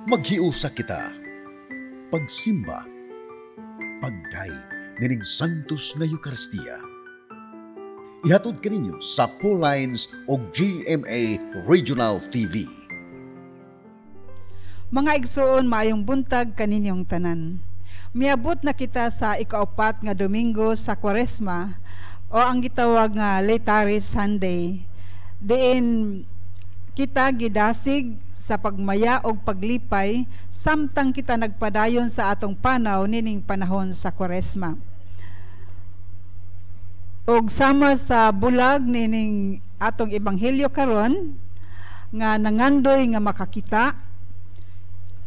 Maghiusa kita. Pagsimba. Pagdayeg nining Santos nga Eucharistia. Ihatod kaninyo sa Lines o GMA Regional TV. Mga igsoon, maayong buntag kaninyong tanan. Miabot na kita sa ikaapat nga Domingo sa Kwaresma o ang gitawag nga Laetare Sunday. Diin kita gidasig sa pagmaya og paglipay samtang kita nagpadayon sa atong panaw nining panahon sa Kwaresma. Og sama sa bulag nining atong ebanghelyo karon nga nangandoy nga makakita,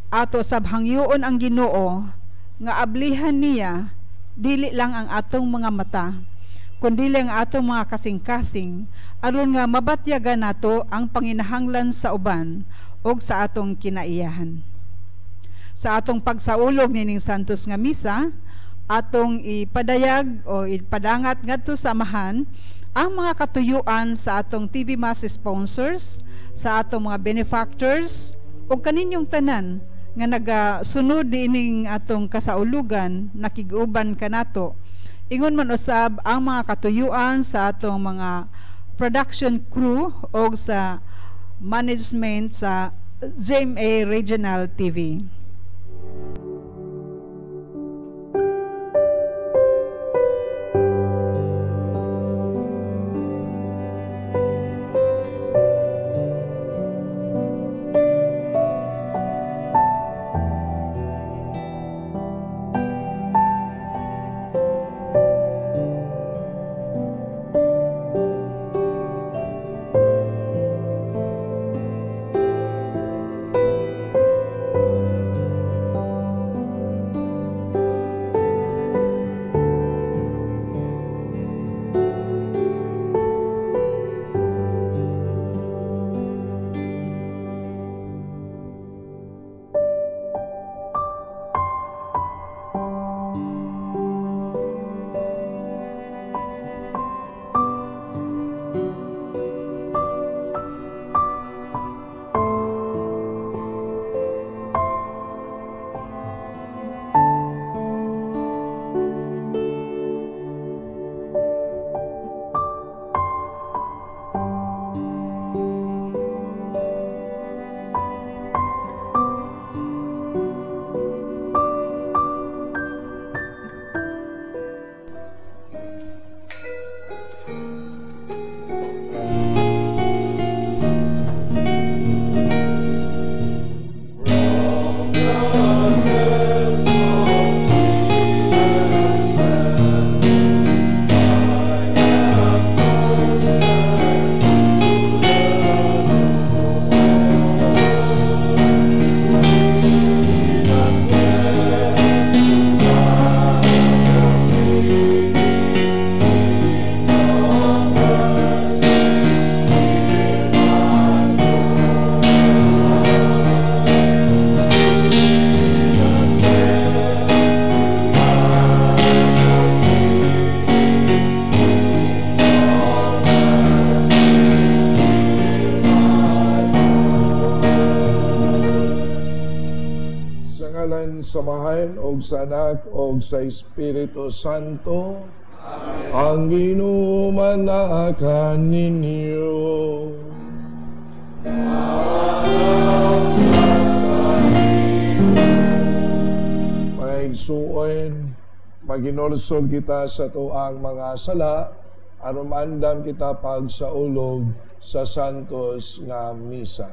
ato sab hangyoon ang Ginoo nga ablihan niya dili lang ang atong mga mata kundi ang atong mga kasing-kasing aron nga mabatyagan nato ang panginahanglan sa uban ug sa atong kinaiyahan. Sa atong pagsaulog nining Santos nga misa, atong ipadayag o ipadangat ngadto sa Amahan ang mga katuyuan sa atong TV Mass sponsors, sa atong mga benefactors ug kaninyong tanan nga nagasunod niining atong kasaulugan, nakig-uban kanato. Ingon man usab ang mga katuyuan sa atong mga production crew o sa management sa GMA Regional TV. Samahan og sa Anak og sa Espiritu Santo. Amen. Ang Ginoo manaa kaninyo. Mga igsuon, maghinulsol kita sa tuang mga sala aron maandam kita pagsaulog sa Santos nga Misa.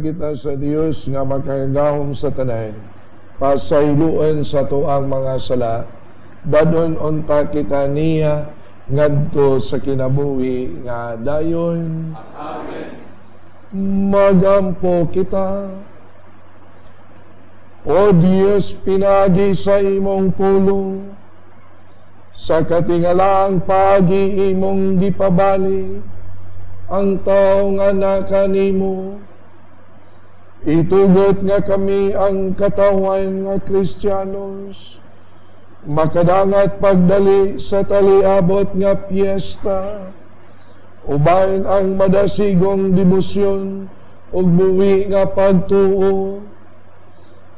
kita sa Dios nga makagagahom sa tanan. Pasayloan sa tuang mga sala, dadon unta kita niya ngadto sa kinabuhi nga dayon. Amen. Magampo kita. O Dios, pinagi sa imong pulong, sa katingalaang pagi imong gipabali ang tao nga nakanimo. Itugot nga kami ang katawan nga Kristiyanos, makadangat pagdali sa taliabot nga piyesta, ubahin ang madasigong debosyon ug buwi nga pagtuo.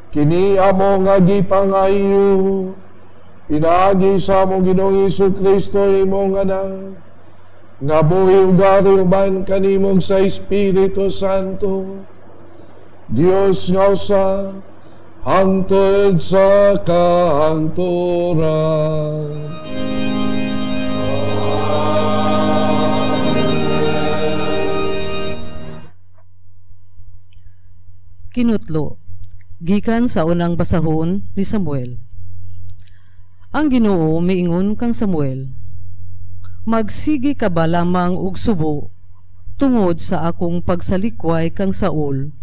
Kini amo nga gipangayo, pinaagi sa among Ginoong Hesus Kristo imong anak, nga buhi ug ari uban kanimo sa Espiritu Santo, Dios nga usa, hangtod sa kahangturan. Kinutlo, gikan sa unang basahon ni Samuel. Ang Ginoo miingon kang Samuel, magsigi ka ba lamang og subo tungod sa akong pagsalikway kang Saul,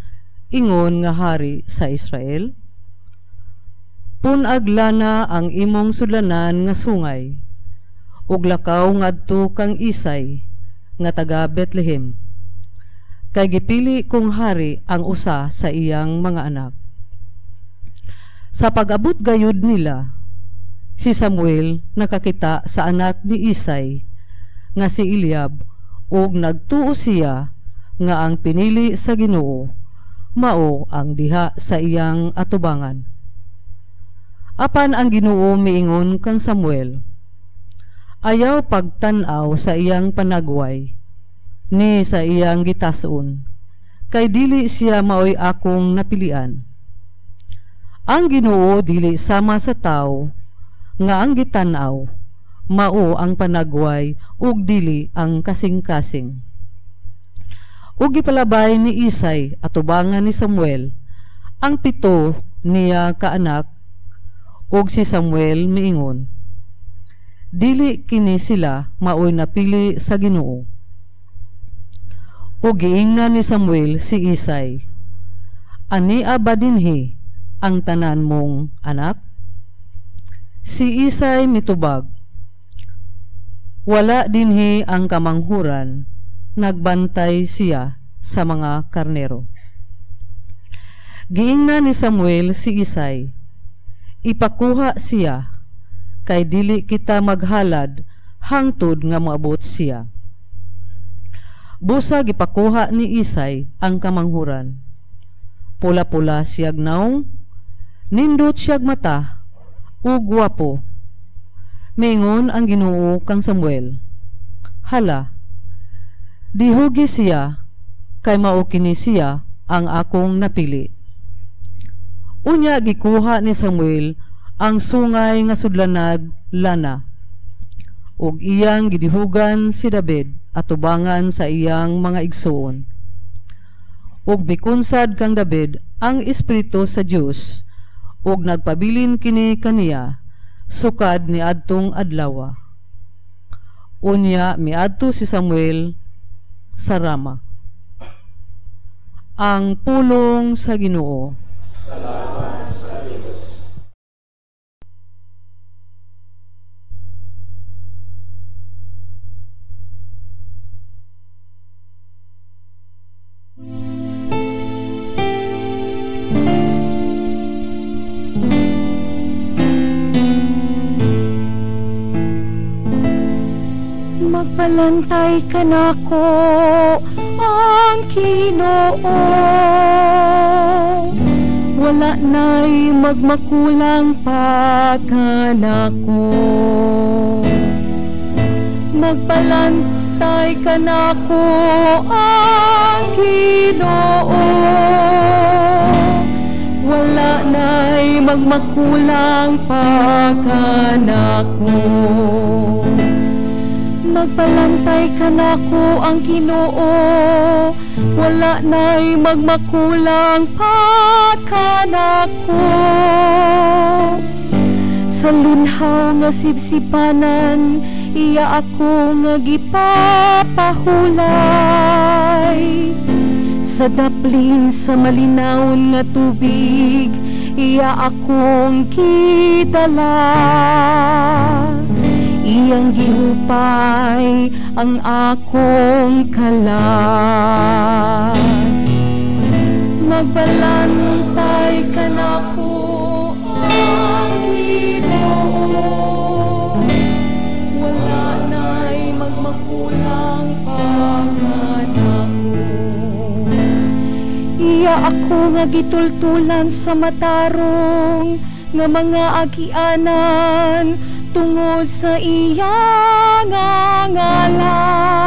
ingon nga hari sa Israel? Pun-ag lana ang imong sudlanan nga sungay, ug lakaw ngadto kang Isay nga taga Bethlehem, kay gipili kong hari ang usa sa iyang mga anak. Sa pag-abot gayud nila, si Samuel nakakita sa anak ni Isay nga si Eliab, ug nagtuo siya nga ang pinili sa Ginoo mao ang diha sa iyang atubangan. Apan ang Ginoo miingon kang Samuel, ayaw pagtan-aw sa iyang panagway ni sa iyang gitason, kay dili siya maoy akong napilian. Ang Ginoo dili sama sa tawo nga ang gitan-aw mao ang panagway ug dili ang kasing-kasing. Ug gipalabay ni Isay atubangan ni Samuel ang pito niya kaanak, ug si Samuel miingon, dili kini sila maoy napili sa Ginoo. Ug giingnan ni Samuel si Isay, ania ba dinhi ang tanan mong anak? Si Isay mitubag, wala dinhi ang kamanghuran, nagbantay siya sa mga karnero. Giingnan ni Samuel si Isay, ipakuha siya, kay dili kita maghalad hangtod nga moabot siya. Busa gipakuha ni Isay ang kamanghuran. Pula-pula siyag naong, nindot siyag mata, ug gwapo. Mingon ang Ginoo kang Samuel, hala, dihugi siya, kay mao kini siya ang akong napili. Unya gikuha ni Samuel ang sungay nga sudlanag lana, ug iyang gidihugan si David atubangan sa iyang mga igsoon. Ug mikunsad kang David ang espiritu sa Dios, ug nagpabilin kini kaniya sukad ni adtong adlawa. Unya miadto si Samuel sa Rama. Ang pulong sa Ginoo. Salamat sa Diyos. Magbalantay ka nako ang Ginoo, wala na'y magmakulang pa kanako. Magbalantay ka nako ang Ginoo, wala na'y magmakulang pa kanako. Magbalantay ka nako ang Ginoo, Wala na'y magmakulang pa kanako. Sa linhaw nga sibsipanan, iya ako nga gipapahulay. Sa daplin sa malinawon nga tubig, iya akong gidala. Iyang gihupay ang akong kalat. Magbalantay kanako ang Ginoo. Wala na'y magmakulang pa kanako. Iya ako nga gitultulan sa matarong nga mga agianan tungod sa iya nga ngalan.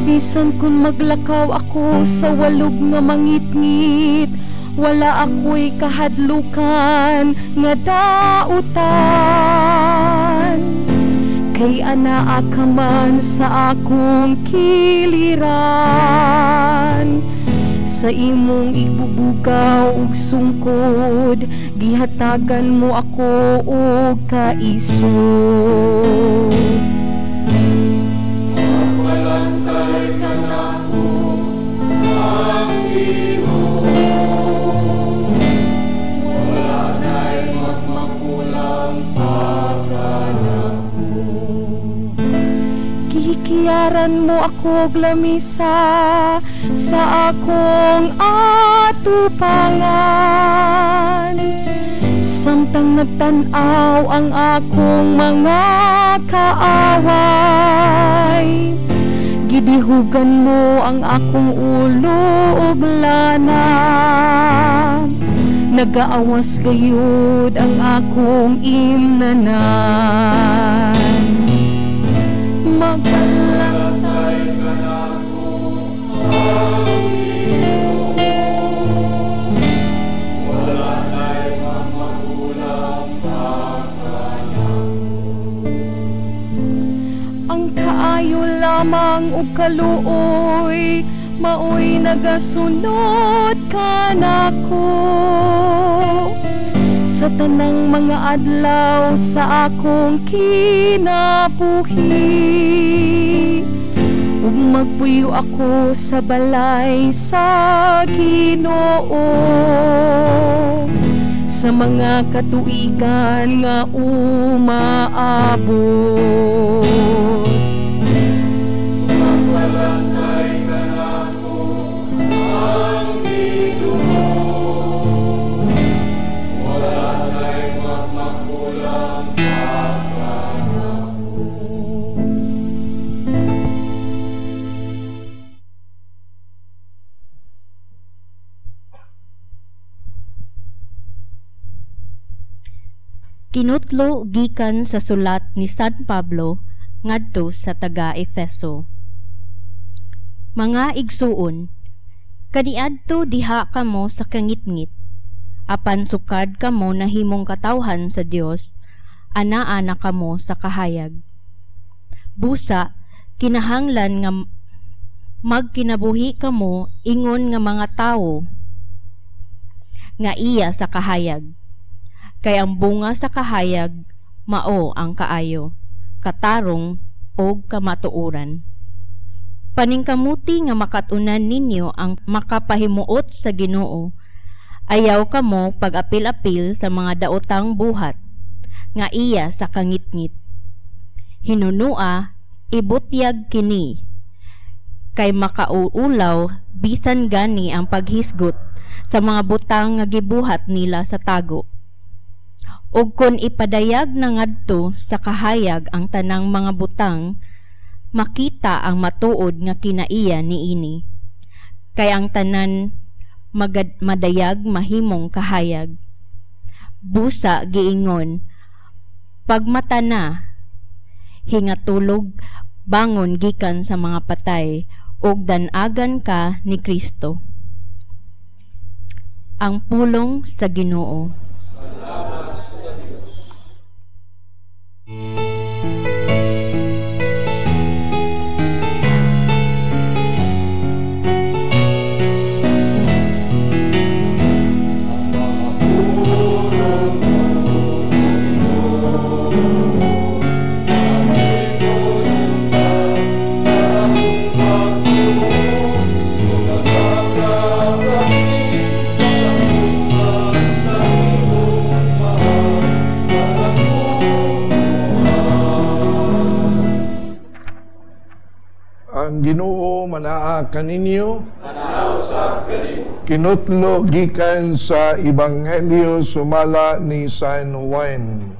Bisan kung maglakaw ako sa walog nga mangitngit, wala ako'y kahadlukan nga dautan. Kay anaa ka man sa akong kiliran, sa imong ibubugaw ug sungkod, gihatagan mo ako og kaisog. Magbalantay kanako ang Ginoo. Wala na'y magmakulang pa kanako. Gikiyaran mo ako og lamisa sa akong atupangan, samtang nagtan-aw ang akong mga kaaway. Gidihugan mo ang akong ulo og lana, nagaawas gayud ang akong imnanan. Magbalantay kanako ang Ginoo. Wala na'y magmakulang pa kanako. Ang kaayo lamang ug kaluoy maoy nagasunod kanako sa tanang mga adlaw sa akong kinabuhi. Ug magpuyo ako sa balay sa Ginoo sa mga katuigan nga umaabot. Magbalantay kanako ang Ginoo. Wala na'y magmakulang pa kanako. Kinutlo gikan sa sulat ni San Pablo ngadto sa taga-Efeso. Mga igsuon, kaniadto diha kamo sa kangitngit, apan sukad kamo nahimong katawhan sa Dios, anaa na kamo sa kahayag. Busa kinahanglan nga magkinabuhi kamo ingon nga mga tawo nga iya sa kahayag. Kay ang bunga sa kahayag mao ang kaayo, katarong og kamatuoran. Paningkamuti nga makat-unan ninyo ang makapahimuot sa Ginoo. Ayaw kamo pag-apil-apil sa mga daotang buhat nga iya sa kangitngit. Hinunua ibutyag kini, kay makauulaw bisan gani ang paghisgot sa mga butang nga gibuhat nila sa tago. Ug kon ipadayag na ngadto sa kahayag ang tanang mga butang, makita ang matuod nga kinaiya niini. Kay ang tanan madayag mahimong kahayag. Busa giingon, pagmata na, hingatulog, bangon gikan sa mga patay, ug dan-agan ka ni Kristo. Ang pulong sa Ginoo. Salamat sa Dios. Ginoo manaa kaninyo. Kinutlo gikan sa Ebanghelyo sumala ni San Juan.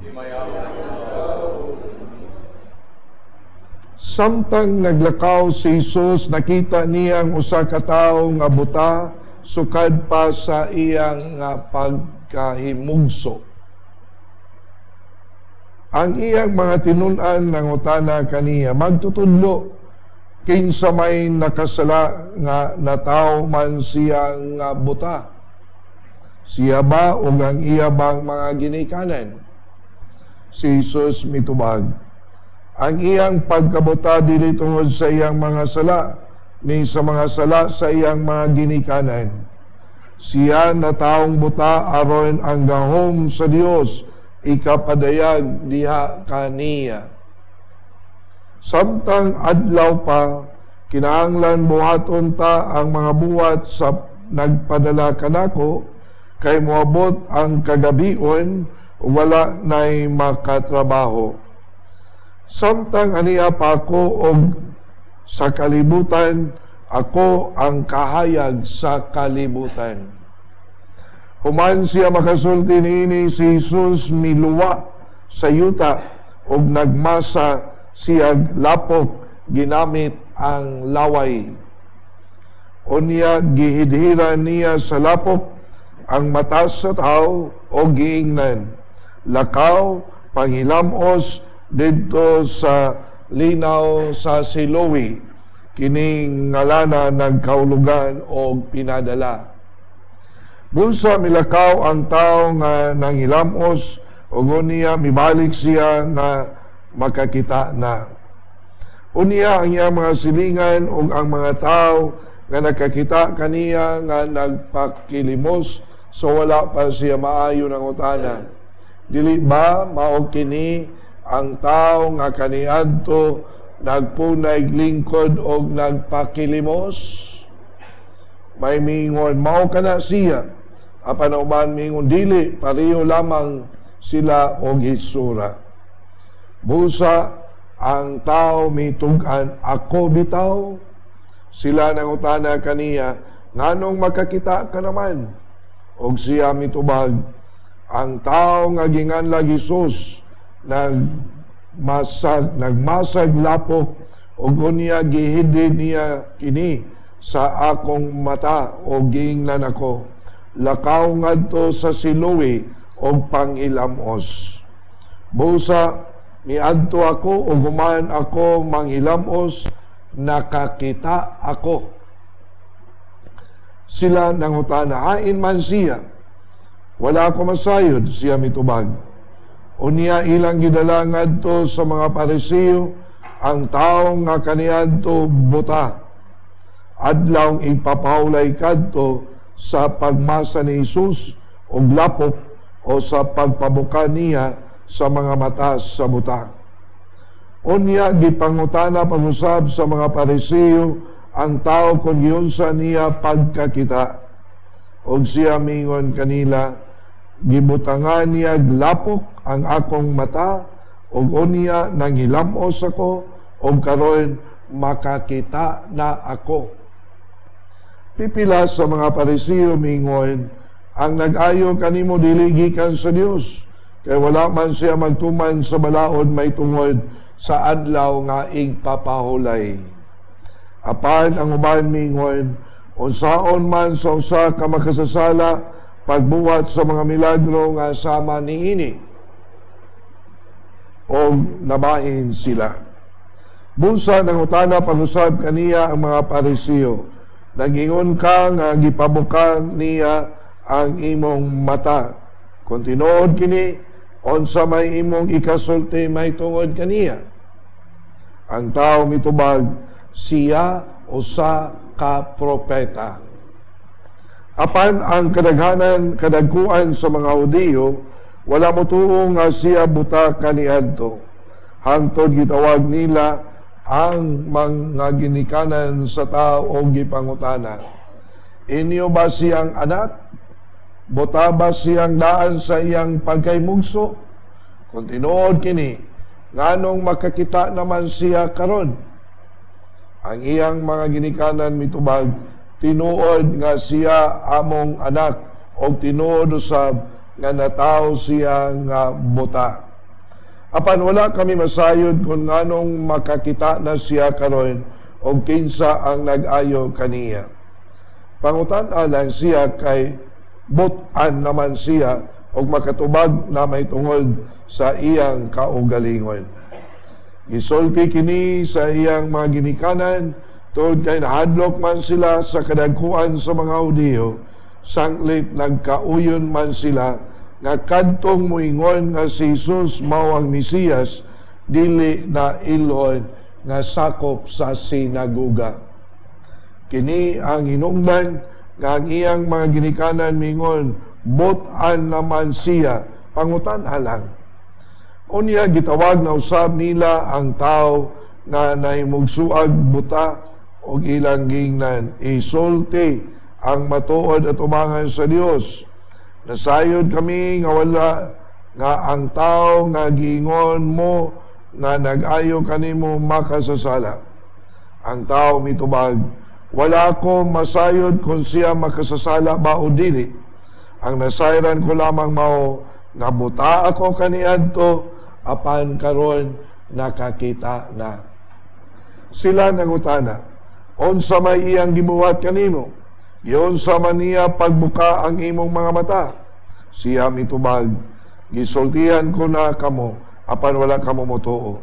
Samtang naglakaw si Jesus, nakita niya ang usa ka tawo nga buta sukad pa sa iyang nga pagkahimugso. Ang iyang mga tinun-an nangutana kaniya, "Magtutudlo, kinsa may nakasala nga natawo man siya nga buta? Siya ba o ang iya bang mga ginikanan?" Si Jesus mitubag, "Ang iyang pagkabuta dili tungod sa iyang mga sala, ni sa mga sala sa iyang mga ginikanan. Siya natawong buta aron ang gahom sa Dios ikapadayag diha kaniya. Samtang adlaw pa, kinahanglan buhaton ta ang mga buhat sa nagpadala kanako, kay moabot ang kagabion, wala nay makatrabaho. Samtang aniya pa ako og sa kalibutan, ako ang kahayag sa kalibutan." Human siya makasulti niini, si Jesus miluwa sa yuta og nagmasa siyag lapok ginamit ang laway. Unya gihidhiran niya sa lapok ang mata sa tao o giingnan, "Lakaw, panghilamos didto sa linaw sa Siloe." Kining ngalana nagkaulugan og "pinadala". Busa milakaw ang tao nga nanghilamos ug unya mibalik siya nga makakita na. Unya ang iyang mga silingan ug ang mga tao nga nakakita kaniya nga nagpakilimos so wala pa siya maayo nangutana, "Dili ba mao kini ang tao nga kaniadto nagpunay lingkod og nagpakilimos?" May mingon, "Mao kana siya." Apan ang uban mingon, "Dili, pareho lamang sila og hitsura." Busa ang tao mitug-an, "Ako bitaw." Sila nangutana kaniya, "Nganong makakita ka naman?" Og siya mitubag, "Ang tao nga ginganlag Jesus nagmasag lapok ug unya gihidhid niya kini sa akong mata o giingnan ako, 'Lakaw ngadto sa Siloe og panghilamos.' Busa miadto ako ug human ako manghilamos, nakakita ako." Sila nangutana, "Hain man siya?" "Wala ako masayod," siya mitubag. Unya ilang gidala ngadto sa mga Pariseo ang tawo nga kaniadto buta. Adlaw ipapahulay kadto sa pagmasa ni Jesus og lapok o sa pagpabuka niya sa mga mata sa buta. Unya gipangutana pag-usab sa mga Pariseo ang tao kung giunsa niya pagkakita. Og siya mingon kanila, "Gibutangan niya lapok ang akong mata ug unya nanghilamos ako ug karon makakita na ako." Pipila sa mga Pariseo mingon, "Ang nag-ayo kanimo dili gikan sa Dios, kay wala man siya magtuman sa balaod may tungod sa adlaw nga igpapahulay." Apan ang uban mingon, "Unsaon man sa usa ka makasasala pagbuhat sa mga milagro nga sama niini?" Og nabahin sila. Busa nangutana pag-usab kaniya ang mga Pariseo, "Nagingon ka nga gipabukan niya ang imong mata. Kung tinuod kini, unsa may imong ikasulti may tungod kaniya?" Ang tao mitubag, "Siya usa ka propeta." Apan ang kadaghanan kadagkuan sa mga Hudiyo wala motuo nga siya buta kaniadto, hangtod gitawag nila ang mga ginikanan sa tao o gipangutana, "Inyo ba siyang anak? Buta ba siyang daan sa iyang pagkaymugso? Kung tinuod kini, nganong makakita naman siya karon?" Ang iyang mga ginikanan mitubag, tinuod nga siya among anak, og tinuod usab nga natawo siya nga buta. Apan wala kami masayod kung nganong makakita na siya karon og kinsa ang nag-ayo kaniya. Pangutan-a lang siya kay but-an naman siya og makatubag na may tungod sa iyang kaugalingon. Gisulti kini sa iyang mga ginikanan tungod kay nahadlok man sila sa kadagkuan sa mga Hudiyo, sanglit nagkauyon man sila nga kadtong muingon nga si Jesus mao ang Mesiyas, dili na ilhon nga sakop sa sinaguga. Kini ang hinungdan nga ang iyang mga ginikanan mingon, but-an naman siya, pangutan-a lang. Unya gitawag na usab nila ang tao nga nahimugsuag buta og ilang gingnan, isulti ang matuod at umangan sa Dios. Nasayod kami nga wala nga ang tao nga giingon mo nga nag-ayo kanimo makasasala. Ang tao mitubag, wala ko masayod kung siya makasasala ba o dili. Ang nasayran ko lamang mao nga buta ako kaniadto, apan karon nakakita na. Sila nangutana, unsa may iyang gibuhat kanimo? Giunsa man niya pagbuka ang imong mga mata? Siya mitubag, gisultihan ko na kamo, apan wala kamo motuo.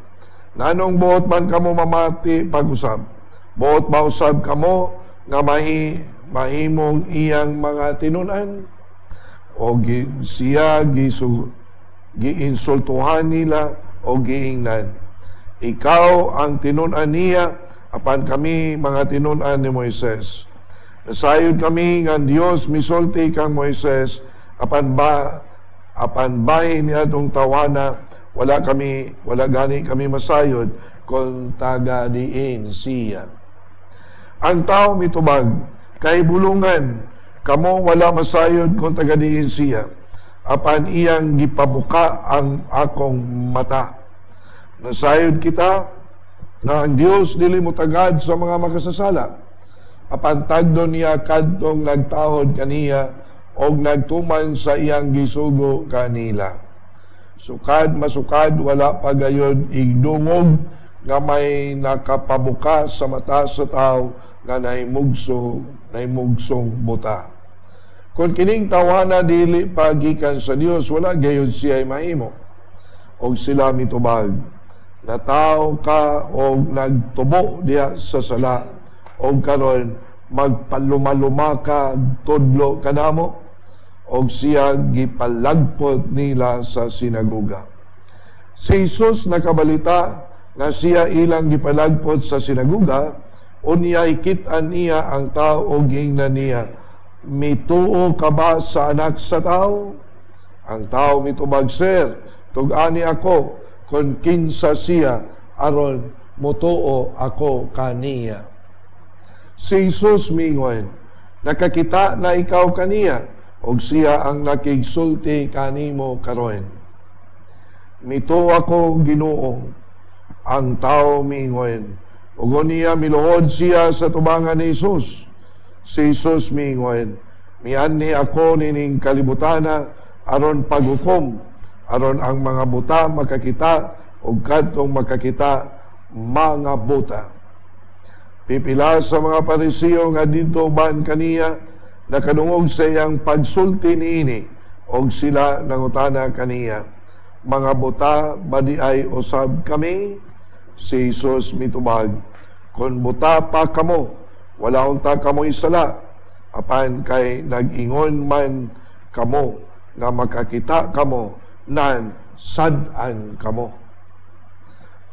Nanong buot man kamo mamati pag-usab? Buot ba usab kamo nga mahimong iyang mga tinun-an? O siya giinsultuhan nila o giingnan, ikaw ang tinun-an niya, apan kami mga tinun-an ni Moises. Nasayod kami nga Dios misulti kang Moises, apan bahin niya atong tawana, wala gani kami masayod kung taga diin siya. Ang tao mitubag, kay bulungan, kamo wala masayod kung taga diin siya, apan iyang gipabuka ang akong mata. Nasayod kita nga ang Dios dili motagad sa mga makasasala, apan tagdo niya kadtong nagtahod kaniya og nagtuman sa iyang gisugo kanila. Sukad masukad wala pa gayod igdungog nga may nakapabuka sa mata sa tao nga nahimugsong buta. Kung kining tawana dili pa gikan sa Dios, wala gayod siya mahimo. Og sila mitubag, nataw ka og nagtubo diha sa sala, og karon magpalumaluma ka, tudlo kanamo, og siya gipalagpot nila sa sinaguga. Si Jesus nakabalita nga siya ilang gipalagpot sa sinaguga, unya ikit-an niya ang tao og gingnan niya, mituo ka ba sa anak sa tao? Ang tao mitubag, sir, tug-ani ako kung kinsa siya, aron mutuo ako kaniya. Si Jesus mingon, nakakita na ikaw kaniya, og siya ang nakigsulti kanimo karon. Mituo ako, Ginoo. Ang tao mingon, ug niya miluhod siya sa tubangan ni Jesus. Si Jesus mingon, mianhi ako nining kalibutana aron paghukom, aron ang mga buta makakita ug kadtong makakita mga buta. Pipila sa mga Parisiyo nga didto uban kaniya nakadungog sa iyang pagsulti niini, og sila nangutana kaniya, mga buta ba di ay usab kami? Si Jesus mitubag, kung buta pa kamo, wala unta kamo isala, apan kay nag-ingon man kamo nga makakita kamo, nan sad-an kamo.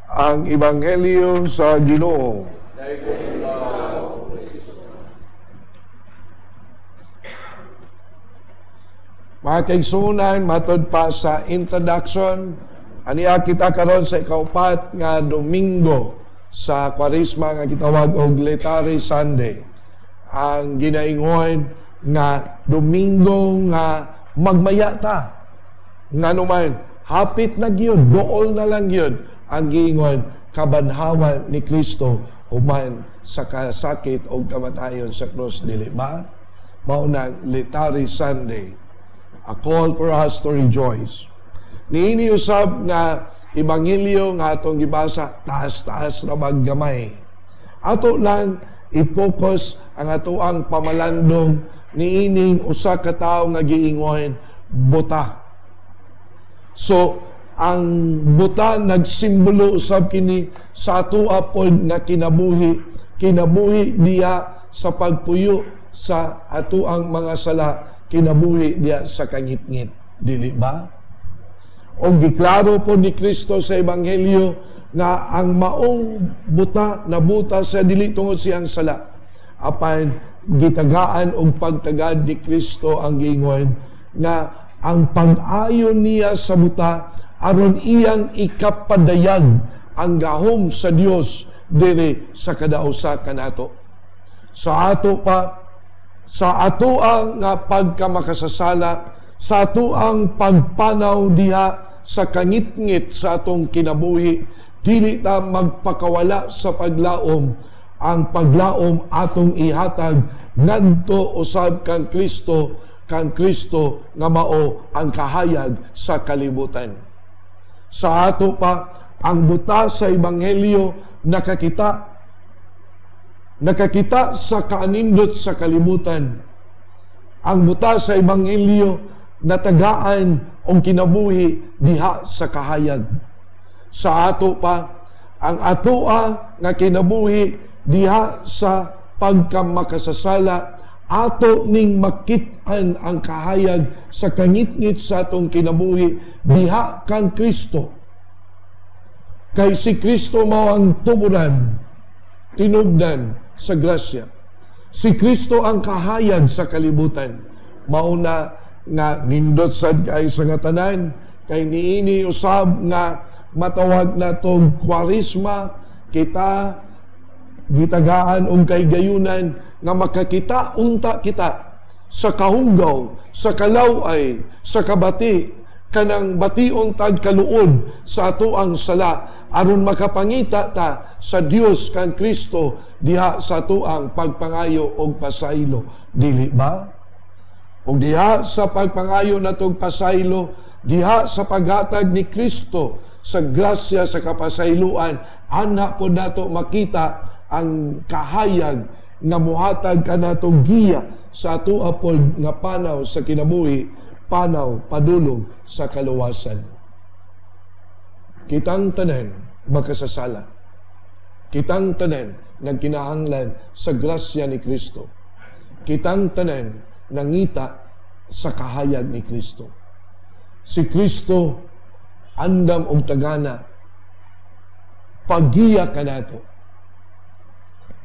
Ang Ebanghelyo sa Ginoo. Mga kaigsuonan, matod pa sa introduction, aniya kita karon sa ikaupat nga Domingo sa Kwaresma nga gitawag og Laetare Sunday. Ang ginaingon nga Domingo nga magmaya ta. Nganuman, hapit na gyud, duol na lang gyud ang giingon kabanhawan ni Kristo human sa kasakit o kamatayon sa krus, dili ba? Mao nang Laetare Sunday, a call for us to rejoice. Niini usab nga ebanghelyo nga atong gibasa, taas-taas ra bag gamay. Ato lang i-focus ang atoang pamalandong niining usa ka tawo nga giingon buta. So ang buta nagsimbolo usab kini sa atoa pod nga kinabuhi, kinabuhi diha sa pagpuyo sa atoang mga sala, kinabuhi diha sa kangitngit, dili ba? O giklaro po ni Kristo sa Ebanghelyo nga ang maong buta nabuta sa dili tungod siyang sala, apan gitagaan og pagtagad ni Kristo ang giingon nga ang pag-ayon niya sa buta aron iyang ikapadayag ang gahom sa Dios diri sa kadausa kanato. Sa ato pa, sa ato ang nga pagkamakasasala, sa ato ang pagpanaw diha sa kangitngit sa atong kinabuhi, dili ta magpakawala sa paglaom. Ang paglaom atong ihatag ngadto usab kang Kristo nga mao ang kahayag sa kalibutan. Sa ato pa, ang buta sa ebanghelyo nakakita sa kaanindot sa kalibutan. Ang buta sa ebanghelyo natagaan og kinabuhi diha sa kahayag. Sa ato pa, ang atoa nga kinabuhi diha sa pagkamakasasala, ato ning makit-an ang kahayag sa kangitngit sa atong kinabuhi diha kang Kristo. Kay si Kristo mao ang tuburan, tinubdan sa grasya. Si Kristo ang kahayag sa kalibutan. Mao na nga nindot sad kay sa nga tanan, kay niini usab nga matawag natong Kwaresma, kita gitagaan og kahigayunan nga makakita unta kita sa kahugaw, sa kalaway, sa kabati, kanang bation tag kaluod sa atoang sala, aron makapangita ta sa Dios kang Kristo diha sa atoang pagpangayo og pasaylo, dili ba? Og diha sa pagpangayo natong pasaylo, diha sa paghatag ni Kristo sa grasya sa kapasayloan, ana po nato makita ang kahayag nga muhatag kanato giya sa atoa pod nga panaw sa kinabuhi, panaw padulong sa kaluwasan. Kitang tanan makasasala. Kitang tanan nagkinahanglan sa grasya ni Kristo. Kitang tanan nangita sa kahayag ni Kristo. Si Kristo andam og tagana, paggiya kanato,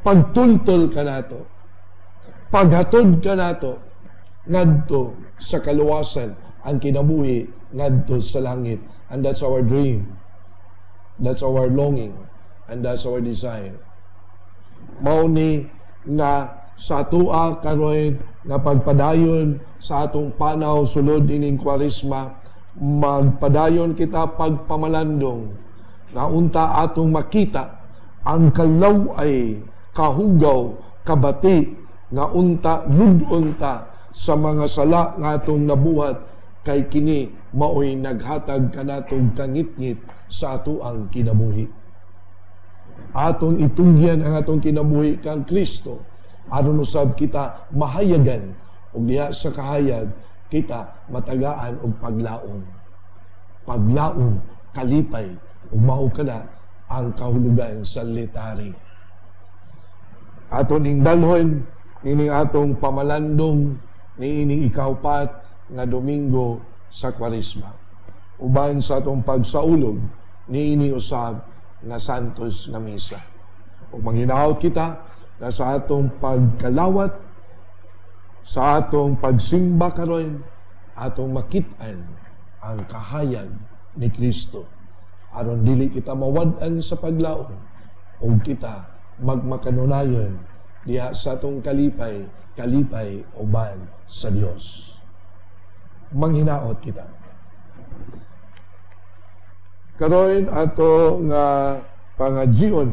pagtultol kanato, paghatod kanato ngadto sa kaluwasan, ang kinabuhi ngadto sa langit. And that's our dream, that's our longing, and that's our desire. Mao ni nga sa atoa karon nga pagpadayon sa atong panaw sulod ining Kwaresma, magpadayon kita pagpamalandong nga unta atong makita ang kalaway, kahugaw, kabati nga unta lud-on ta sa mga sala nga atong nabuhat, kay kini maoy naghatag kanatong kangitngit sa atoang kinabuhi. Atong itugyan ang atong kinabuhi kang Kristo aron usab kita mahayagan, ug diha sa kahayag kita matagaan og paglaom. Paglaom, kalipay, ug mao kana ang kahulugan sa Laetare. Ato ning dalhon nining atong pamalandong niining ikaupat nga Domingo sa Kwaresma, uban sa atong pagsaulog niini usab nga Santos nga Misa. Ug manghinaot kita na sa atong pagkalawat, sa atong pagsimba karon, atong makit-an ang kahayag ni Kristo aron dili kita mawad-an sa paglaom, ug kita magmakanunayon diha sa atong kalipay, kalipay uban sa Dios. Manghinaot kita. Karon ato nga pangajion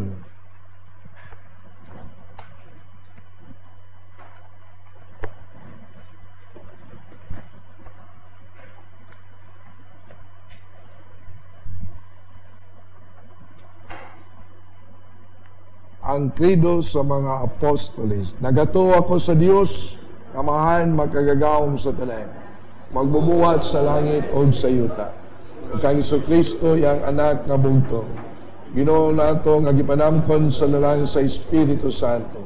Ang credo sa mga apostoles. Nagatuo ako sa Dios, Amahan makagagahom sa tanan, magbubuhat sa langit o sa yuta. Ug kang Kristo iyang anak nga bugtong, Ginoo nato nga gipanamkon sa lalang sa Espiritu Santo.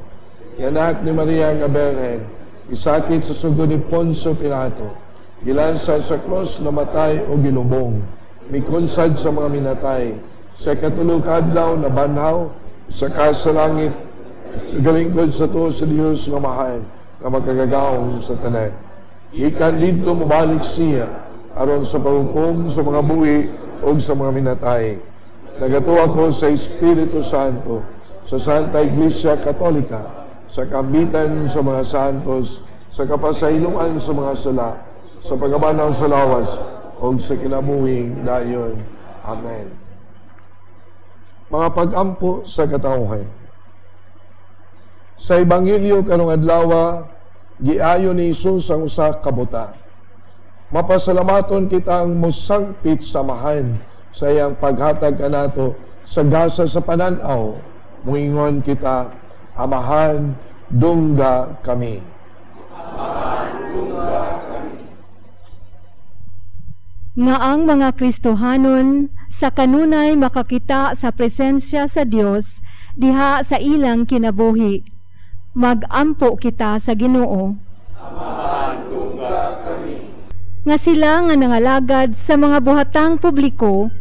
Anak ni Maria nga Berhen, isakit sa sugod ni Poncio Pilato, gilansan sa krus, namatay o gilubong, mikunsad sa mga minatay, sa ikatulo ka adlaw nabanhaw, saka sa langit, galingkod sa tuo sa Dios nga Amahan nga makagagahom sa tanan. Gikan didto mobalik siya aron sa paghukom sa mga buhi ug sa mga minatay. Nagatuo ako sa Espiritu Santo, sa Santa Iglesia Katolika, sa kambitan sa mga santos, sa kapasayloan sa mga sala, sa pagkabanhaw sa lawas, ug sa kinabuhing dayon. Amen. Mga pag-ampo sa katawhan. Sa Ebanghelyo karong adlaw, giayo ni Hesus ang usa ka buta. Mapasalamaton kita ang mosangpit sa Amahan sa iyang paghatag kanato sa gasa sa panan-aw. Muingon kita, Amahan, dungga kami. Amahan, dungga kami. Nga ang mga Kristohanon sa kanunay makakita sa presensya sa Dios diha sa ilang kinabuhi. Magampo kita sa Ginoo. Amahan, dungga kami. Nga sila nga nangalagad sa mga buhatang publiko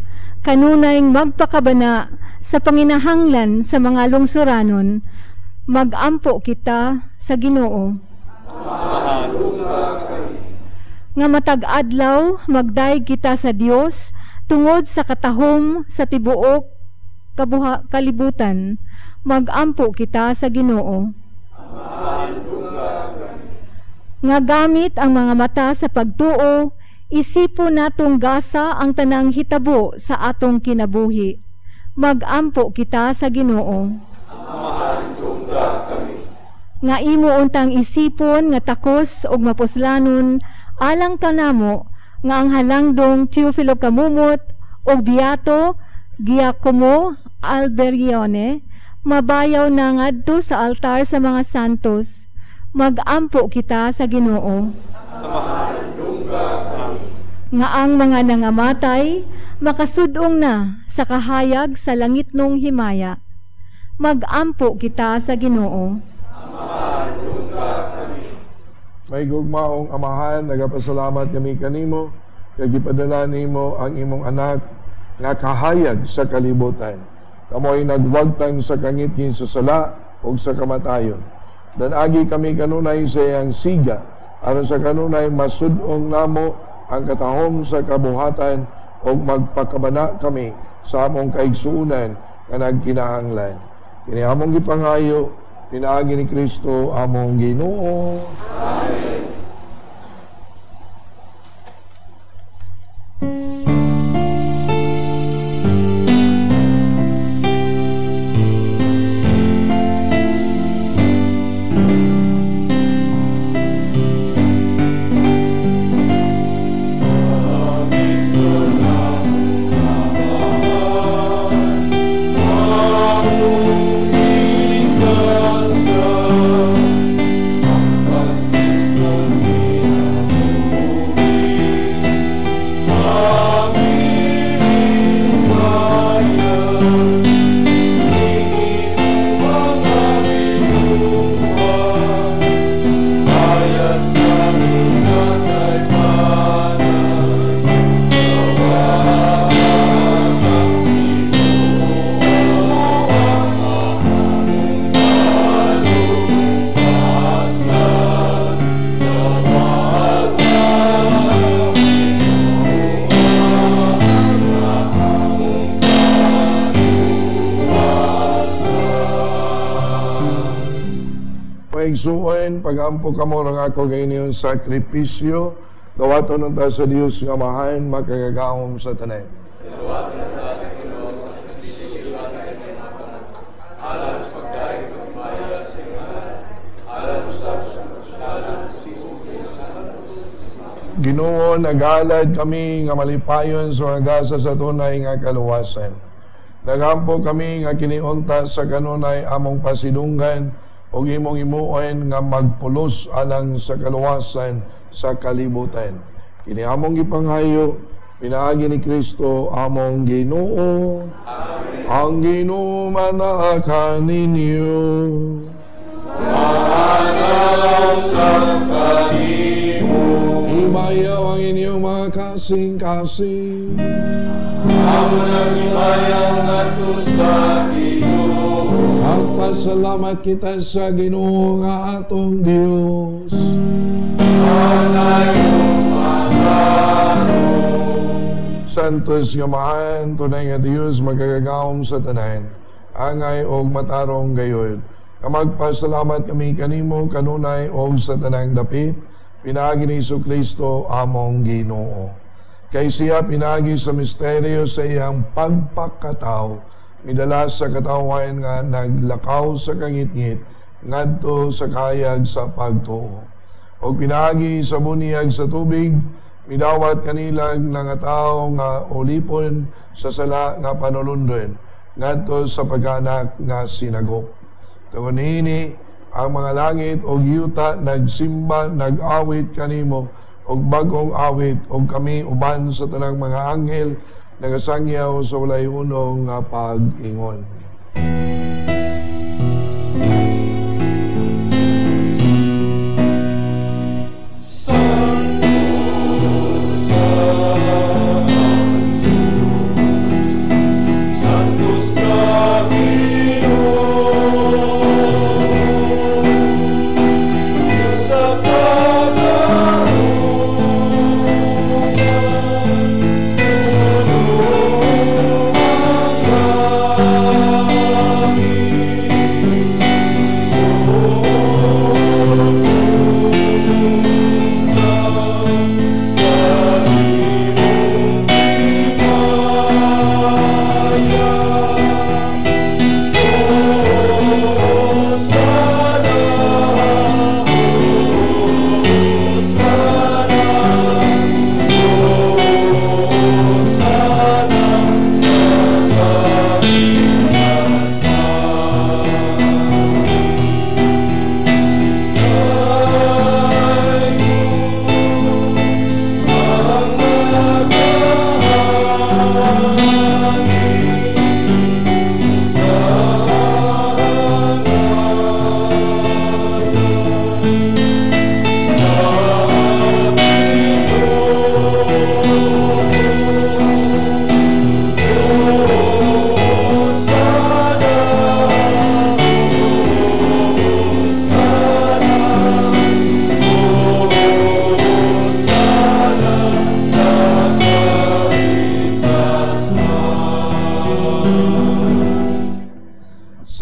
kanunay magpakabana sa panginahanglan sa mga lungsuranon. Magampo kita sa Ginoo. Amahan, dungga kami. Nga matag adlaw magdayeg kita sa Dios tungod sa katahom sa tibuok kalibutan. Magampo kita sa Ginoo. Nga gamit ang mga mata sa pagtuo, isipo natong gasa ang tanang hitabo sa atong kinabuhi. Magampo kita sa Ginoo. Nga imo untang isipon nga takos og mapuslanon alang kanamo nga ang halangdong Teofilo Camomot og Beato Giacomo Alberione mabayaw na ngadto sa altar sa mga santos. Magampo kita sa Ginoo. Nga ang mga nangamatay makasudong na sa kahayag sa langitnong himaya. Magampo kita sa Ginoo. May gugmaong Amahan, nagapasalamat kami kanimo kay gipadala nimo ang imong anak nga kahayag sa kalibutan. Kamoy nagwagtang sa kangitngit sa sala ug sa kamatayon. Danagi kami kanunay sa iyang siga, aron sa kanunay masud-ong namo ang katahom sa kabuhatan ug magpakabana kami sa among kaigsuonan nga nagkinahanglan. Kini among gipangayo pinaagi ni Kristo among Ginoo. Amen. Igsuon, pagampo kamo ng ako kainyon sakripisyo, dawaton unta sa Dios nga Amahan makagagahom sa tanan. Ginoo, naghalad kami nga malipayon sa mga gasa sa tunay nga kaluwasan. Nagampo kami nga kiniunta sa kanunay among pasidunggan ug imong himuon nga magpulos alang sa kaluwasan sa kalibutan. Kini among gipanghayo pinaagi ni Kristo among Ginoo. Amen. Ang Ginoo manaa kaninyo. Maanalaw sa kanimo. Ibayaw ang inyong mga kasing-kasing. Amo nang ibayaw ngadto sa Ginoo. Magpasalamat kita sa Ginoo nga atong Dios. Santos nga Amahan, tunay nga Dios, magagagawom sa tanan, angay og matarong gayon. Nga magpasalamat kami kanimo kanunay og sa tanang dapit, pinaagi ni Jesucristo among Ginoo. Kay siya pinaagi sa misteryo sa iyang pagpakataw, midala sa katawhan nga naglakaw sa kangitngit ngadto sa kahayag sa pagtuo. Og pinaagi sa buniyag sa tubig, midawat kanilang nga tawo nga ulipon sa sala nga panulundon ngadto sa pagkaanak nga sinagop. Tungod niini ang mga langit og yuta nagsimba, nag-awit kanimo og bag-ong awit, og kami uban sa tanang mga anghel nagasangyaw sa walay hunong nga pag-ingon.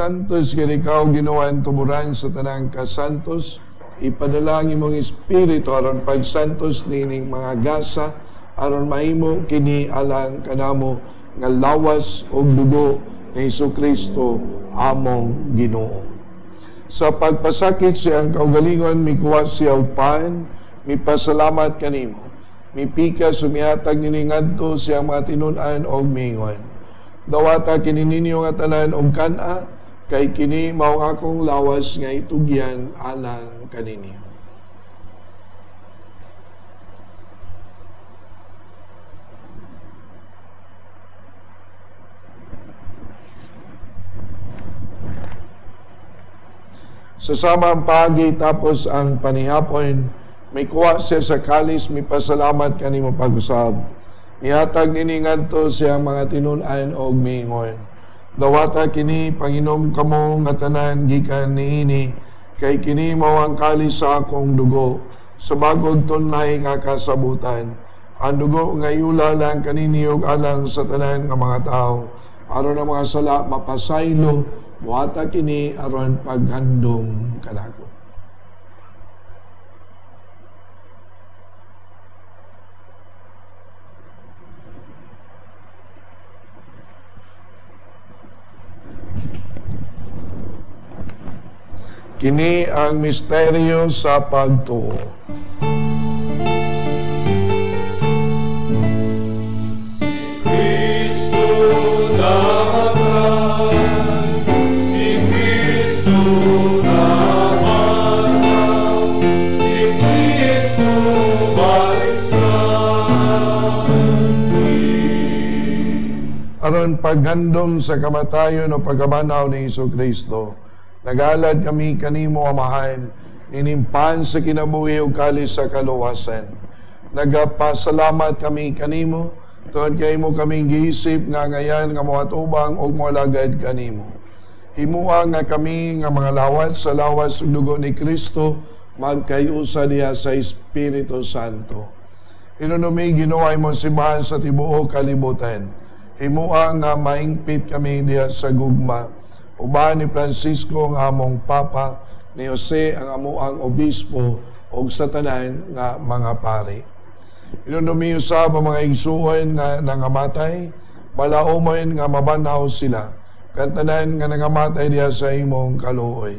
Santos kay ikaw Ginoo ang tuburan sa tanang kasantos, ipadala ang imong espiritu aron pagsantos nining mga gasa, aron mahimo kini alang kanamo nga lawas ug dugo ni Jesucristo among Ginoo. Sa pagpasakit siyang kaugalingon, mikuha siya og pan, mipasalamat kanimo, mipika sumihatag nini ngadto siyang mga tinun-an og miingon, dawata kini ninyo nga tanan og kan-a, kay kini mao akong lawas nga itugyan alang kaninyo. Sa samang pagi tapos ang panihapon, may kuha siya sa kalis, may pasalamat kanimo pag-usab. Mihatag nini ngadto siya mga tinun-an og miingon, dawata kini panginom kamo nga tanan gikan niini, kay kini mao ang kalis sa akong dugo sa bagong tunay nga kasabutan. Ang dugo nga iula lang kaninyo alang sa tanan nga mga tawo, aron ang mga sala mapasaylo, buhata kini aron paghandom kanako. Kini ang misteryo sa pagtuo. Si Kristo na aron paghandom sa kamatayon o pagkabanhaw ni Hesus Kristo. Nagalad kami kanimo, Amahan, inimpan sa kinabuhi ug kalis sa kaluwasan. Nagapasalamat kami kanimo tungod kay imo kaming giisip nga ngayan nga moatubang ug moalagad kanimo. Himua nga kami nga mga lawas sa lawas ug dugo ni Kristo magkayusa diha sa Espiritu Santo. Hinunumi Ginoo imong simbahan sa tibuok kalibutan. Himua nga maingpit kami diha sa gugma. Uban ni Francisco ang among Papa, ni Jose ang amuang Obispo, ug sa tanan nga mga pari. Hinunumi usab ang mga igsuon nga nangamatay, balaumoy nga mabanhaw sila. Kantanan nga nangamatay diha sa imong kaluoy.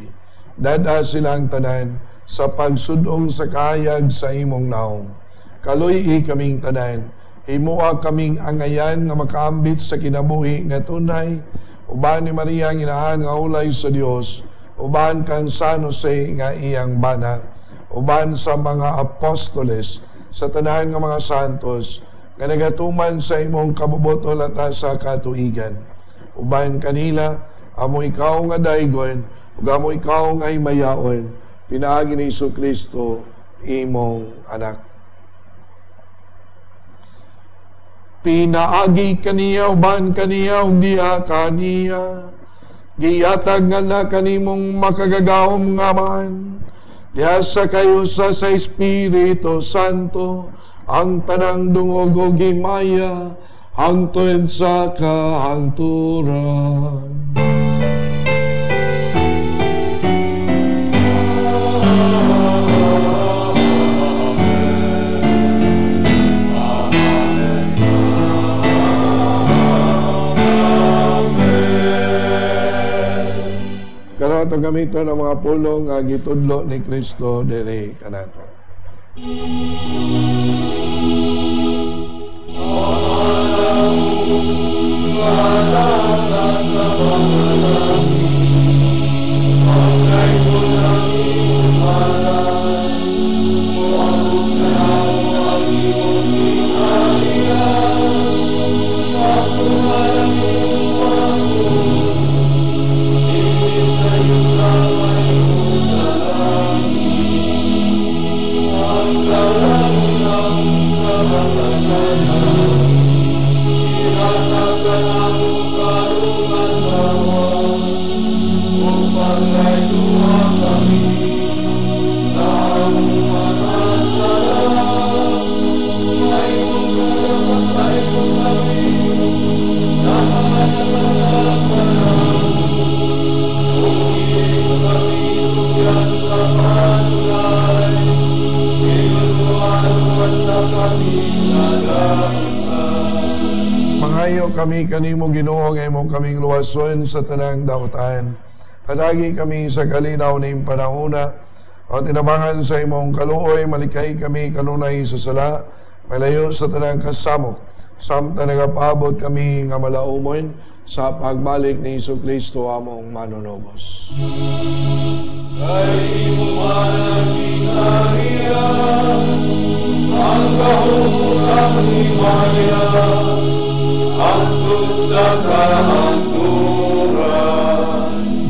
Dada silang tanan sa pagsudong sa kahayag sa imong naong. Kaluy-i kaming tanan, himua kaming angayan nga makaambit sa kinabuhi nga tunay, uban ni Maria ang inahan nga ulay sa Dios, uban kang San Jose nga iyang bana, uban sa mga apostoles, sa tanan nga mga santos, nga nagatuman sa imong kabubotol at sa katuigan. Uban kanila, amo ikaw nga daygon, ug amo ikaw nga himayaon, pinaagi ni Hesus Kristo, imong anak. Pinaagi kaniya, uban kaniya, ug diha kaniya, giatag nga na kanimong makagagahom nga man, diha sa kayusa sa Espiritu Santo, ang tanang dungog ug himaya, hangtod sa kahangturan. Kanato gamiton ang mga pulong nga gitudlo ni Kristo diri kanato. Mangayo kami kanimo Ginoo nga imo kaming luwason sa tanang dautan. Hatagi kami sa kalinaw ning panahona o tinabangan sa imong kaluoy, malikay kami kanunay sa sala, malayo sa tanang kasamok. Samtang nagapaabot kami nga malaumon sa pagbalik ni Hesus Kristo among manunubos. Kay imo man ang ginarian, ang kahumulang himaya, hangtod sa kahangturan.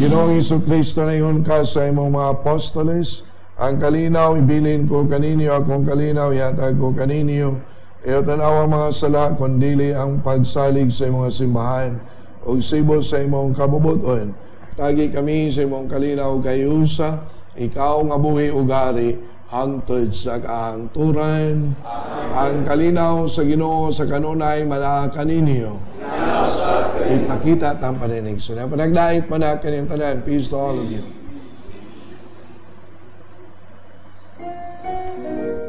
Ginoong Hesus Kristo, naingon ka sa imong mga apostoles, ang kalinaw ibilin ko kaninyo, akong kalinaw ihatag ko kaninyo. Iyo tanaw ang mga sala, kundili ang pagsalig sa imong simbahan ug sibo sa imong kabubuton. Tagi kami sa imong kalinaw kayusa, ikaw nga buhi ug hari hangtod sa kahangturan. Ang kalinaw sa Ginoo sa kanunay manaa kaninyo. Ipakita tang paninig. So, panagdait man na kanyang tanan. Peace to all of you. Hallelujah.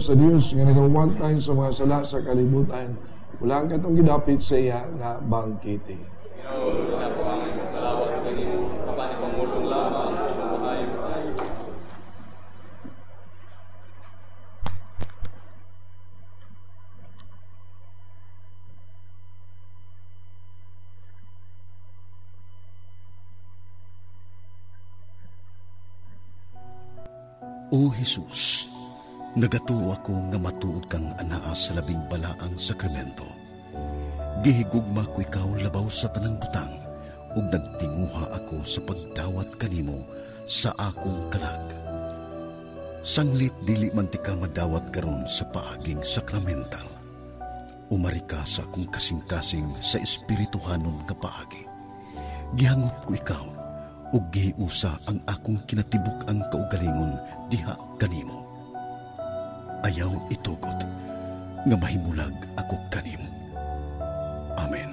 sa Dios nga nagawagtang sa mga sala sa kalibutan. Wala ang katong gidapit sa iya nga bangkete. O Jesus, nagatuo ako nga matuod kang anaa sa labing balaang sakramento. Gihigugma ko ikaw labaw sa tanang butang ug nagtinguha ako sa pagdawat kanimo sa akong kalag. Sanglit dili man tika madawat karon sa paaging sakramental. Umari ka sa akong kasing-kasing sa espirituhanon nga paagi. Gihangop ko ikaw ug gihiusa ang akong kinatibuk-ang kaugalingon diha kanimo. Ayaw itugot nga mahimulag ako kanimo. Amen.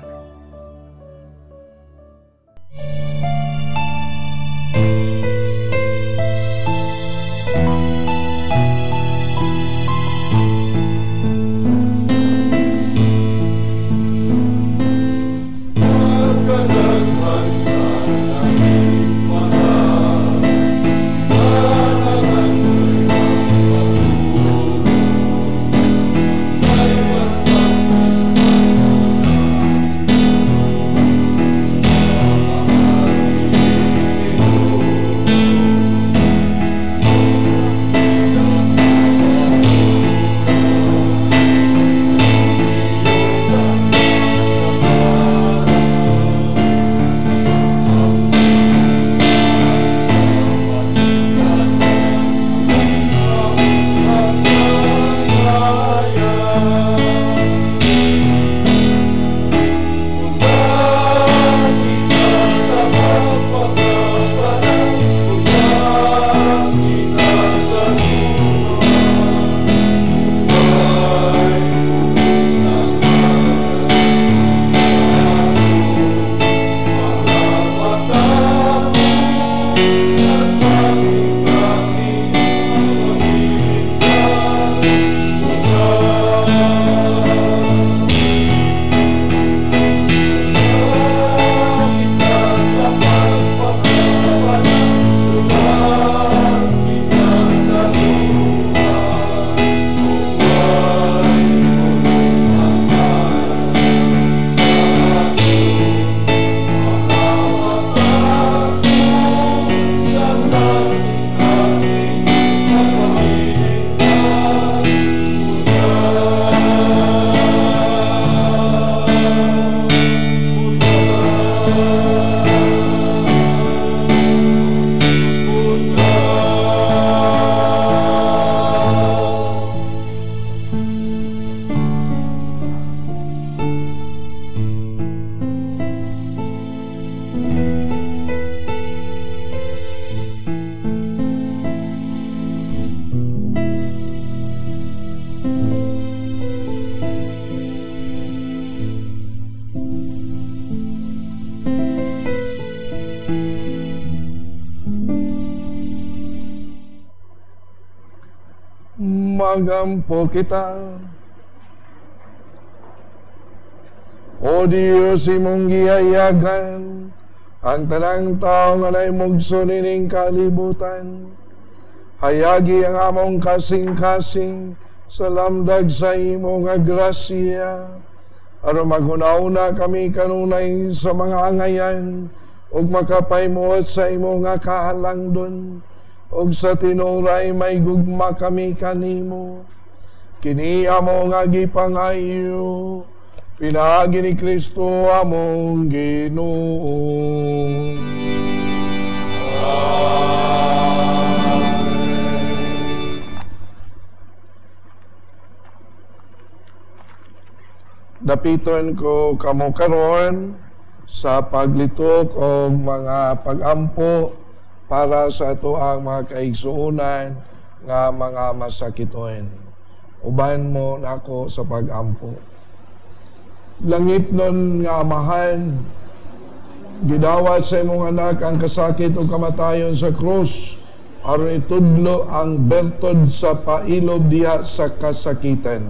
Magampo kita. O Diyos, imong gihayagan ang tanang tao nga naimugso nining kalibutan. Hayagi ang among kasing-kasing sa lamdag sa imo nga grasya. Aron maghuna-una kami kanunay sa mga angayan ug makapahimuot sa imo nga kahalangdon ug sa tinuray may gugma kami kanimo. Kini amo nga gipangayo pinaagi ni Kristo among Ginoo. Dapiton ko kamo karon sa paglitok o mga pagampo para sa ato ang mga kaigsuonan nga mga masakiton. Uban mo nako sa pagampo. Langit nun nga Amahan, gidawat sa imong anak ang kasakit o kamatayon sa krus aron itudlo ang bertod sa pailob diha sa kasakitan.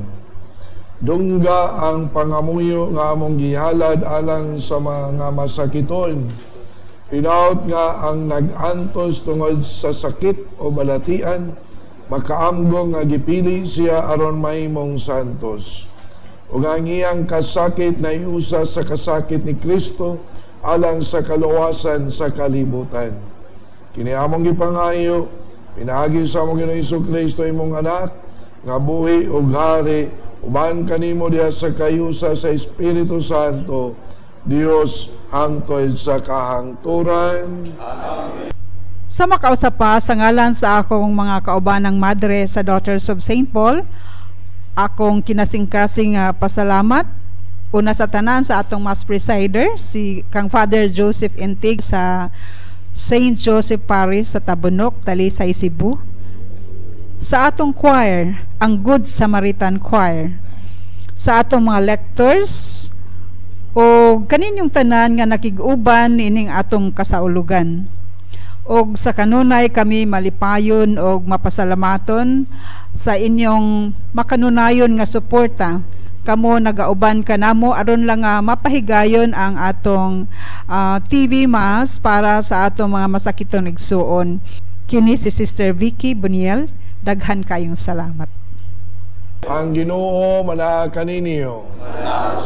Dungga ang pangamuyo nga among gihalad alang sa mga masakiton. Hinaot nga ang nag-antos tungod sa sakit o balatian, makaamgong nga gipili siya aron mahimong santos. Ug ang iyang kasakit na iusa sa kasakit ni Kristo alang sa kaluwasan sa kalibutan. Kini among gipangayo, pinaagi sa among Ginoong Hesukristo imong anak, nga buhi ug hari uban kanimo diha sa kayusa sa Espiritu Santo, Dios hangtod sa kahangturan. Amen. Sa makausa pa, sa ngalan sa akong mga kaubanang madre sa Daughters of St. Paul, akong kinasingkasing pasalamat una sa tanan sa atong Mass Presider, si kang Father Joseph Intig sa St. Joseph Parish sa Tabunok, Talisay, Cebu. Sa atong choir, ang Good Samaritan Choir. Sa atong mga lectors, o kaninyong tanan nga nakig-uban ining atong kasaulugan. Og sa kanunay kami malipayon og mapasalamaton sa inyong makanunayon nga suporta. Kamo nagauban kanamo aron lang nga mapahigayon ang atong TV Mass para sa atong mga masakiton igsuon. Kini si Sister Vicky Buniel, daghan kayong salamat. Ang Ginoo manaa kaninyo.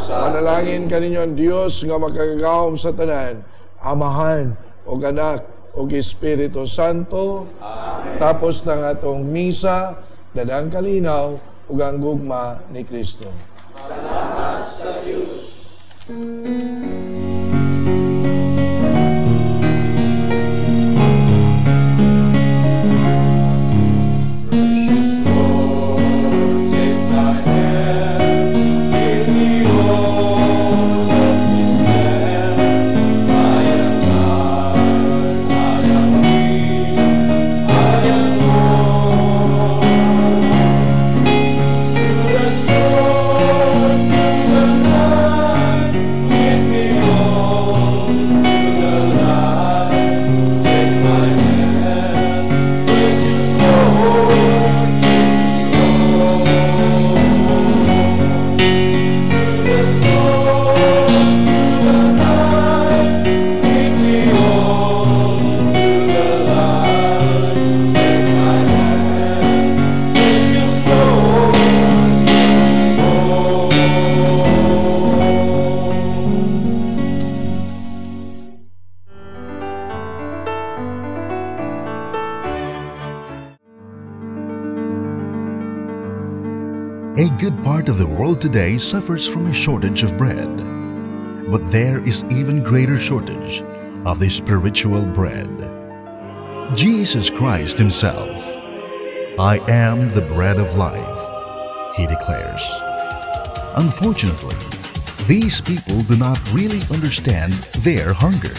Manalangin kaninyo ang Dios nga makagagahom sa tanan, Amahan ug Anak ug Espiritu Santo. Amen. Tapos ng atong misa, dadang kalinaw ug ang gugma ni Kristo. Salamat sa Diyos. Precious Lord, take my hand, lead me on of this land. I am tired, I am weak, I am worn. Through the storm, through the night, lead me on to the light. Take my hand, precious Lord, lead me on. Through the storm, through the night, lead me on to the light. Take my hand, precious Lord, lead me on. A good part of the world today suffers from a shortage of bread. But there is even greater shortage of the spiritual bread. Jesus Christ himself, "I am the bread of life," he declares. Unfortunately, these people do not really understand their hunger.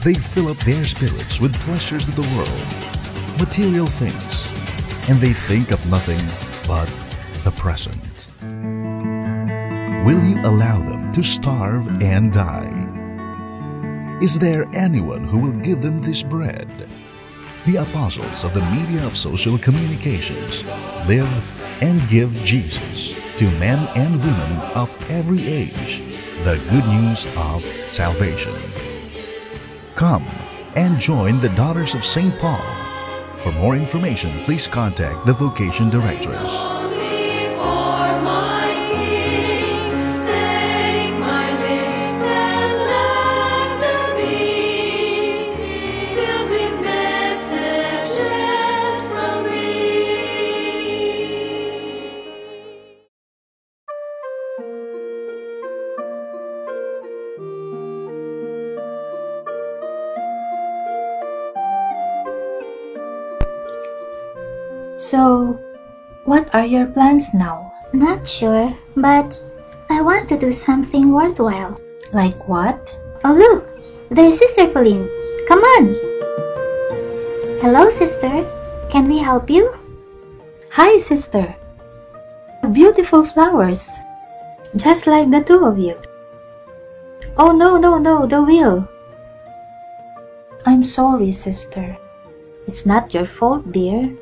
They fill up their spirits with pleasures of the world, material things, and they think of nothing but the present. Will you allow them to starve and die? Is there anyone who will give them this bread? The apostles of the media of social communications live and give Jesus to men and women of every age the good news of salvation. Come and join the Daughters of St. Paul. For more information, please contact the Vocation Directress. Only for my King, take my lips and let them be filled with messages from thee. So, what are your plans now? Not sure, but I want to do something worthwhile. Like what? Oh, look! There's Sister Pauline. Come on! Hello, sister. Can we help you? Hi, sister. Beautiful flowers. Just like the two of you. Oh, no, no, no, the wheel. I'm sorry, sister. It's not your fault, dear.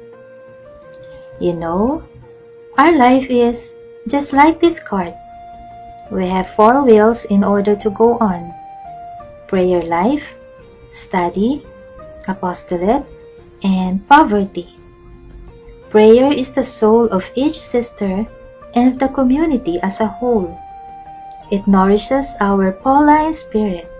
Our life is just like this cart. We have four wheels in order to go on: prayer life, study, apostolate, and poverty. Prayer is the soul of each sister and of the community as a whole. It nourishes our Pauline spirit.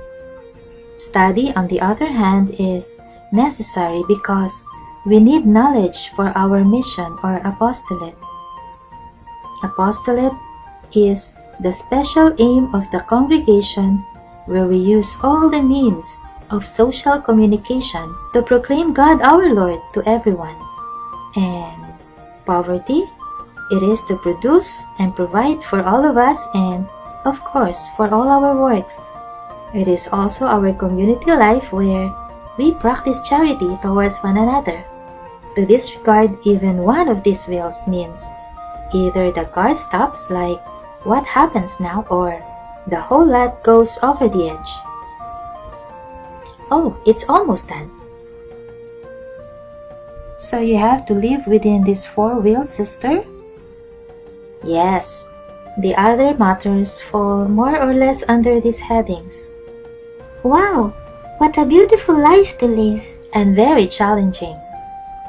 Study, on the other hand, is necessary because we need knowledge for our mission or apostolate. Apostolate is the special aim of the congregation, where we use all the means of social communication to proclaim God our Lord to everyone. And poverty? It is to produce and provide for all of us and, of course, for all our works. It is also our community life, where we practice charity towards one another. To disregard even one of these wheels means either the car stops, like what happens now, or the whole lot goes over the edge. Oh, it's almost done. So you have to live within these four wheels, sister? Yes. The other matters fall more or less under these headings. Wow, what a beautiful life to live. And very challenging.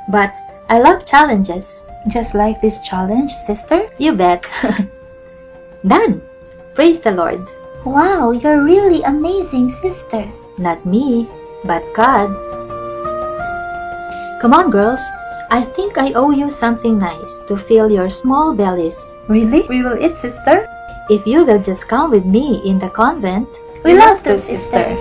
But I love challenges. Just like this challenge, sister? You bet. Done. Praise the Lord. Wow, you're really amazing, sister. Not me, but God. Come on, girls. I think I owe you something nice to fill your small bellies. Really? We will eat, sister? If you will just come with me in the convent. We love to, sister.